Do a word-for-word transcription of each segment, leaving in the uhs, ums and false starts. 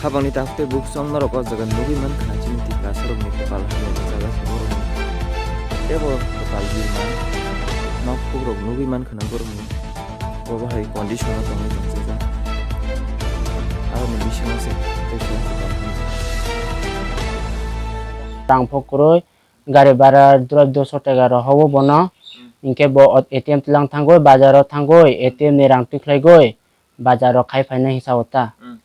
Aboni takhuk tei bukhuk chwng norok o jaga nugwi mankha chini Tiprasa rokni kwpal hamya jaga se borokni. Tebo kwpal birma nok khukrok nugwi mankha na borokni. Bo bahai condition o tongwi tongchajak. Aboni bisingo se tei se kwpal hamya. Rang pho kwrwi, gari bhara dura doso taka rohogo bono. Hmm. Hinkhe bo A T M tlang thangwi, bazaro thangwi, A T M ni rang tikhlaigwi, bazaro khai phainai hinsa o ta. Hmm.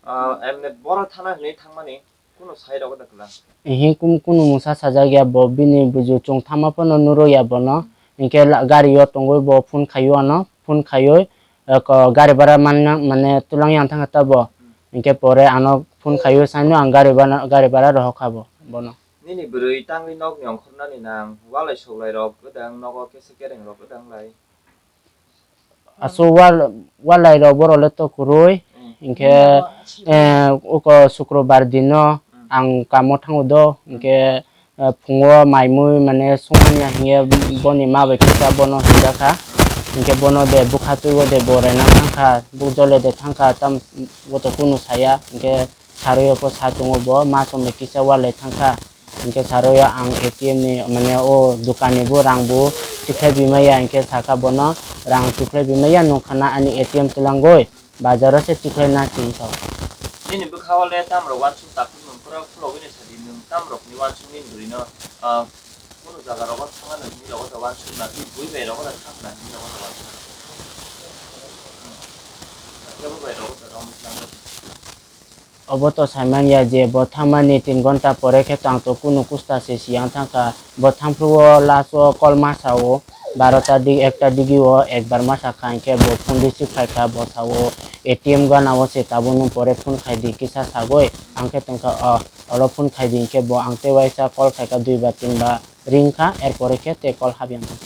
Ah, emne boro thana hinwi thangmani kunu sai rogo da kwla? Ehe, kum-, kunu mungsa sajak ya bo, bini buju chwng thangma phano nuro ya bono. Hinkhe la-, gari o tongwi bo phone khaio ano, phone khaiwi, eh, ko gari bhara manna, mane twlang yang thangkha ta bo. Hmm. Hinkhe pore ano phone khaiwi saino ang gari bana-, gari bhara rohor kha bo, bono. Nini bwrwi tangwi nokni ongkhornani nang, walai soklai rok gwdang, nogo kesa kereng rok gwdang lai. Aswk wal-, walai rok borok le to kwrwi, hmm, hinkhe, eh, uko Sukrobar dino, hmm, ang kamo thango do, hinkhe, eh, phungo mai mui mane songmani ya hinkhe boni ma bai kisa bono hinjakha, hinkhe bono de bwkha twibo de bo rena thangkha, buk jole de thangkha, tam bo to kunu saya, hinkhe sarwi o pho sa tongo bo, ma song bai kisa walai thangkha. Hinkhe sarwi o ang A T M ni, mane, o dokan ni bo rang bo tikhlai bimaya, hinkhe sakha bono, "Rang tikhlai bimaya, nung khana ani A T M twlangwi bazar o se tikhlai na," hinwi sao. Nini bwkha o le tamrok uansuk takhuk nung kwrak khulogwi ni sadi, nung tamrok ni uansuk nini bwrwi no, ah, kunu jaga rogo thangna nini rogo da uansuk na, tei bui bai rogo da thangna nini rogo da uansuk na. Kebo bai rogo da romwi tlango. Obo to saimanya je bo thangmani tin ghonta pore khe tang to kunu kusta se siyang thangkha. Bo thangphru o last o call ma sao, barota di ekta digi o ekbar ma sakha, hinkhe bo phone receive khaikha, bo sao A T M gana o se tabuk nwng pore phone khai di kisa sagwi, ang khe tongkha, o, olo phone khai di, hinkhe bo ang tei waisa call khaikha dui ba tin ba ring kha, er pore khe tei call hap yang thangkha.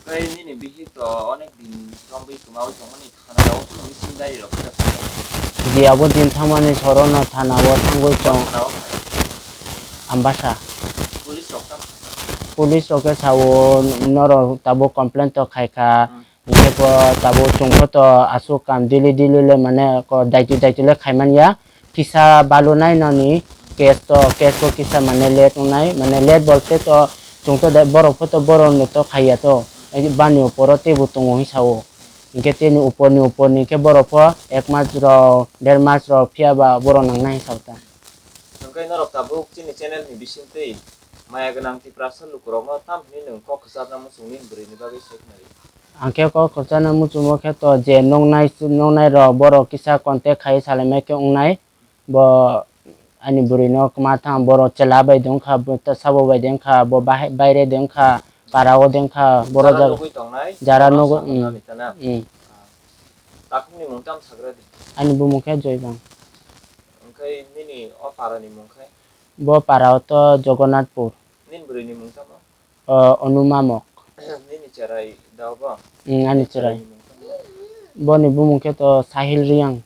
Hwnkhe nini bihik to onek din romwi kwmawi tongmani thana o kunu missing diary rok khe rwkha? Di abo din thangmani sorono thana o thangwi tong. Thana o khai? Ambasa. Police rok tamo? Police rok khe sao norok tabuk complain to khaikha. Hmm. Hinkhe bo tabuk chwng pho to aswk kam daily daily le mane ko daiti daiti le khaimanya. Kisa balunai noni case to, case bo kisa mane late wngnai, mane late bolte to chwng to de borok pho to borok no to khaiya to, bani opor o teibo tongo hinwi sao. Hinkhe tini upor ni upor ni khe borok pho ek mas rok, der mas rok phiya ba borok nangnai hinwi sao ta. Hwnkhe norok tabuk chini channel ni bisingtwi maya gwnang Tiprasa lukurokno tam hwnwi nwng kok kwcharna muchung nini bwrwini bagwi sai khna rw? Ang khe kok kwcharna muchungo khe to je noknai, noknai rok borok kisa contact khai salaimai khe wngnai. Bo ani bwrwino kwma thang, borok chwla bai de wngkha, bo ta sabo bai de wngkha, bo bahai, baire de wngkha, para o de wngkha, borok jara jaga nugwi tongnai, jara borok nugo, samung mm, nani tana. Mm. Takhukni mung tamo sagra di? Ani bumung khe Joybang. Hwnkhe nini o para ni mung khe? Bo para o to Jogonathpur. Nini bwrwi ni mung tamo? O, Onu Mamok. Nini cherai da bo? Mm, ani cherai. Cherai ni mung tamo? Boni bumung khe to Sahil Riyang.